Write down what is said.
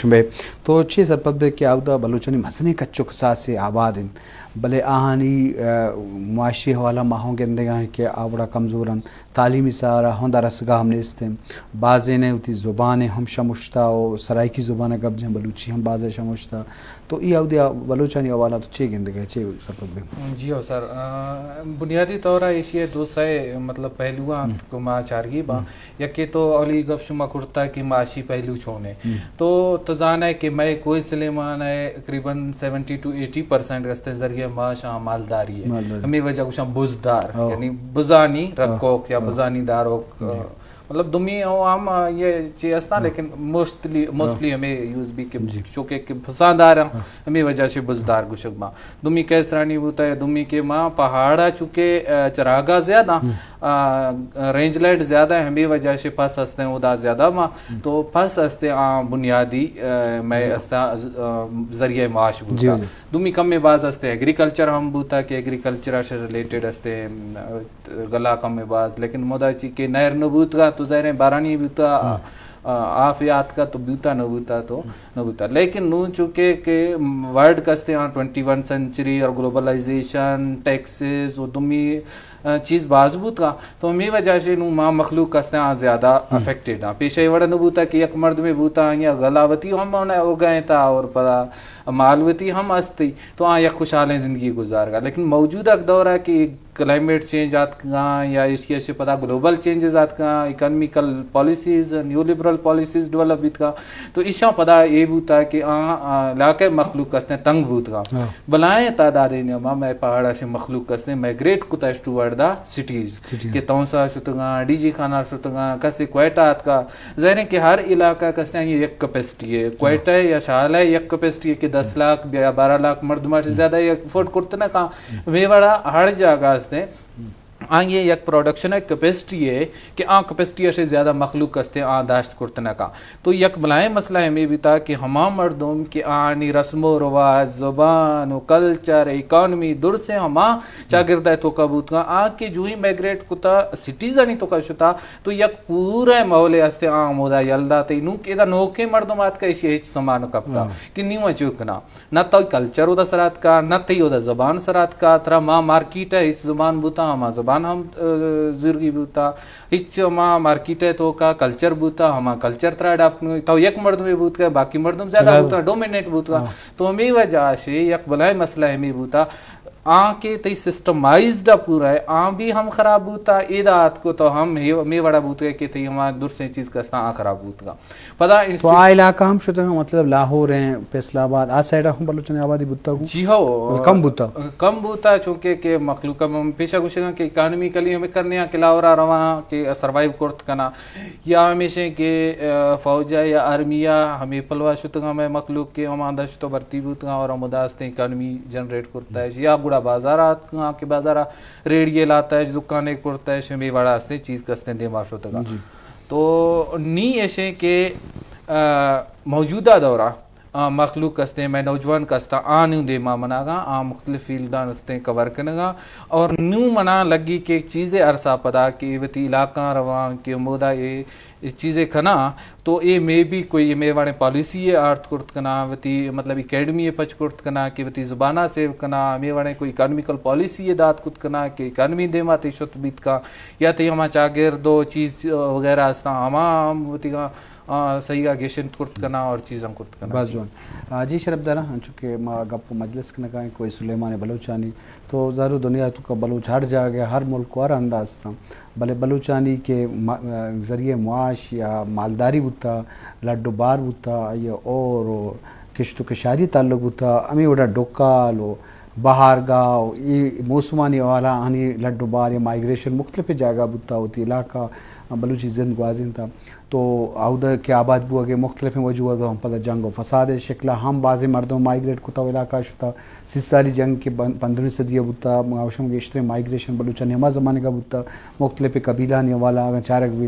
بے تو چے سرپد بے کہ آودا بلوچانی مزنیں کچ و کساسے آباد انت، بلے آہانی، آ، معاشی حوالہ ما ہوں گندگا ہیں کہ آ وڑا کمزور انت، تعلیمی سارا ہوں دا رسگاہ ہم نیست ہیں، بازینے وتی زبان ہم شمشتا و سرائیکی زبان گپ جن بلوچی ہم بازے شمشتا۔ تو ای آودی بلوچانی حوالہ تو چے گندگا، چے سرپد بے؟ جی ہو سر، آ، بنیادی طور ایشی دو سئے مطلب پہلو انت کہ ما چارگی با۔ یکے تو اولی گپ شما کرتا کہ معاشی پہلو چونے۔ تو تو زانے کہ مئے کوہ سلیمان ہے تقریباً سیونٹی ٹو ایٹی پرسینٹ گستے ذریعہ معاش آ مالداری ہے۔ مالداری۔ ہمیں وجہ گوشاں بزدار، یعنی بزانی رکوک یا بزانی داروک، مطلب دومی او ہم، آ، یہ چی ہستا، لیکن موسٹلی، موسٹلی ہمیں یوز بھی کہ چونکہ کہ پساندار ہیں، ہمیں وجہ سے بزدار گوشگ ما۔ دومی کیسرانی بوتا ہے، دومی کے ما پہاڑا چونکہ، آ، چراگا زیادہ، آ، رینج لائٹ زیادہ ہے، ہمیں وجہ سے پس ہستے ہیں، ادا زیادہ ما، تو پس ہستے آ بنیادی، آ، میں استا، آ، ذریعہ معاش بوتا۔ دومی کم میں باز ہستے ایگریکلچر ہم بوتا کہ ایگریکلچر سے ریلیٹڈ ہستے، آ، گلا کم میں باز، لیکن مودا چی کہ نہر نہ بوتگا تو ظاہر ہے بارانی بوتا، آ، آف یات کا تو بوتا نہ بوتا تو نہ بوتا۔ لیکن نوں چونکہ کہ ورلڈ کستے آں ٹوئنٹی ون سینچری اور گلوبلائزیشن، ٹیکسز و دومی، آ، چیز باز بوتگا، تو ہمیں وجہ سے نوں ما مخلوق کستے آں زیادہ افیکٹڈ آں۔ پیشہ وڑا نہ بوتا کہ یک مردمے بوتا یا گلا وتی ہم ہونا ہو گئے تا اور پدا مال وتی ہم استی، تو آ یک خوشحالیں زندگی گزار گا۔ لیکن موجودہ دور ہے کہ کلائمیٹ چینج آتکگاں یا ایشی ایشی پدا گلوبل چینجز آتکگاں، اکانومیکل پالیسیز، نیو لبرل پالیسیز ڈیولپ بیتگاں، تو ایشاں پدا اے بوتا کہ آ، آ، علاقہ مخلوق کستیں تنگ بوتگاں۔ بلائیں تعداد نیاما مئے پہاڑا سے مخلوق کستیں مائگریٹ کتا ٹو ورڈ دا سٹیز، کہ تونسا شتگاں، ڈی جی خانہ شتگاں، کسے کوئٹہ آتکا۔ ظاہر ہے کہ ہر علاقہ کستیں آئی یک کیپیسٹی ہے۔ کوئٹہ یا شال ہے یک کیپیسٹی ہے کہ دس لاکھ یا بارہ لاکھ مردم سے زیادہ یہ افورڈ کرتے نہ کہاں۔ ہمیں بڑا ہر جگہ ہستے آئی یک پروڈکشن ہے، کیپیسٹی ہے کہ آ کیپیسٹی سے زیادہ مخلوق ہستے آ داشت کرتے نہ کہاں۔ تو یک بلائیں مسئلہ ہمیں بیتا کہ ہما مردم کہ آنی رسم و رواج، زبان و کلچر، اکانومی درسیں ہما چاگردہ توکا بوتگاں، آ کہ جوہی مائگریٹ کتا سٹیزانی توکا شتا، تو یک پورے ماحولے ہستے آ ہمودا یل داتے۔ نوں کہ ادا نوکیں مردم آتکا ایشی ہچ سما نہ کپتا کہ نیو چو کنا۔ نہ تو کلچر اودا سراتکا، نہ تئی اودا زبان سراتکا، ترا ما مارکیٹ ہے ہچ زبان بوتا، ہما زبان ہم، آ، زورگی بوتا۔ ہچ ہما مارکیٹ ہے توکا کلچر بوتا، ہما کلچر ترا اڈاپٹ نوئی۔ تو یک مردمے بوتگا، باقی مردم زیادہ بوتا، ڈومینیٹ بوتگا۔ تو ہمیں وجہ سے یک بلائیں مسئلہ ہمیں بوتا۔ آ کہ تئی سسٹمائزڈ پورا ہے، آ بھی ہم خراب بوتا، ادا آتکو تو ہم ہمیں وڑا بوتگا کہ تئی ہما درسیں چیز کستا آ خراب بوتگا۔ پدا تو آ علاقہ ہم شتگا، مطلب لاہور ہیں، فیصل آباد، آ سائیڈ ہم بلوچانی آبادی بوتا کو؟ جی ہو، کم بوتا؟ کم بوتا، چونکہ کہ مخلوق ہم پیشہ گوشگا کہ اکانومیکلی ہمیں کرنے ہیں کہ لاہور آ رواں کہ سروائیو کرت کنا، یا ہمیشہ کہ، آ، فوج یا آرمی یا ہمیں پلوا شتگا میں مخلوق کے ہم آندہ شتو بھرتی بوتگا اور ہم اداستیں اکانومی جنریٹ کرتا ہے یا گڑا بازار آتکا کہ بازار ریڑیے لاتا ہے، دکانے کرتا ہے، ہمیں وڑا استیں چیز کستیں دیما شتگا۔ تو نی ایشیں کہ، آ، موجودہ دورا، آ، مخلوق استیں، مئے نوجوان کستاں آ نوں دیما مناگاں، آ مختلف فیلڈاں استیں کور کنگاں اور نوں منا لگی کہ چیزے عرصہ پدا کہ وتی علاقاں رواں کہ مودا اے، اے چیزے کناں تو اے مے بی کوئی مے وڑیں پالیسی اے آرت کرت کناں، وتی مطلب اکیڈمی اے پچ کرت کناں کہ وتی زبانہ سیو کناں، مے وڑیں کوئی اکانومیکل پالیسی اے دات کت کناں کہ اکانومی دیما تی شت بیت کاں۔ یا تئی ہما چاگرد و چیز وغیرہ استاں، ہما ہم وتیگاں، آ، صحیح آ گیشنت کرت کناں اور چیزاں کرت کناں۔ باز جوان۔ آ، جی شرپ داراں، انچو کہ ما گپ و مجلس کنگا ایں کوہ سلیمان بلوچانی، تو ظاہر دنیا تو کا بلوچ ہر جاگہ، ہر ملک و ہر ہندا استاں، بلے بلوچانی کہ ما-، آ، ذریعہ معاش یا مالداری بوتا، لڈ و بار بوتا، یا اور و کشت و کشاری تعلق بوتا، ہمیں وڑا ڈکال و بہارگاہ و اے موسمانی حوالہ آنی لڈ و بار یا مائیگریشن مختلف جاگہ بوتا، وتی علاقہ بلوچی زند گوازینتا۔ تو اودا کہ آباد بوگے مختلف وجوہات ہم پدا جنگ و فساد شکلا ہم بازیں مردم مائیگریٹ کتا و علاقہ شتا۔ سی سالی جنگ کہ بن-، پندرہویں صدی بوتا، ما گوشم گیشتریں مائیگریشن بلوچانی ہما زمانگا بوتا، مختلف قبیلانی حوالہ اگاں چارگ بی۔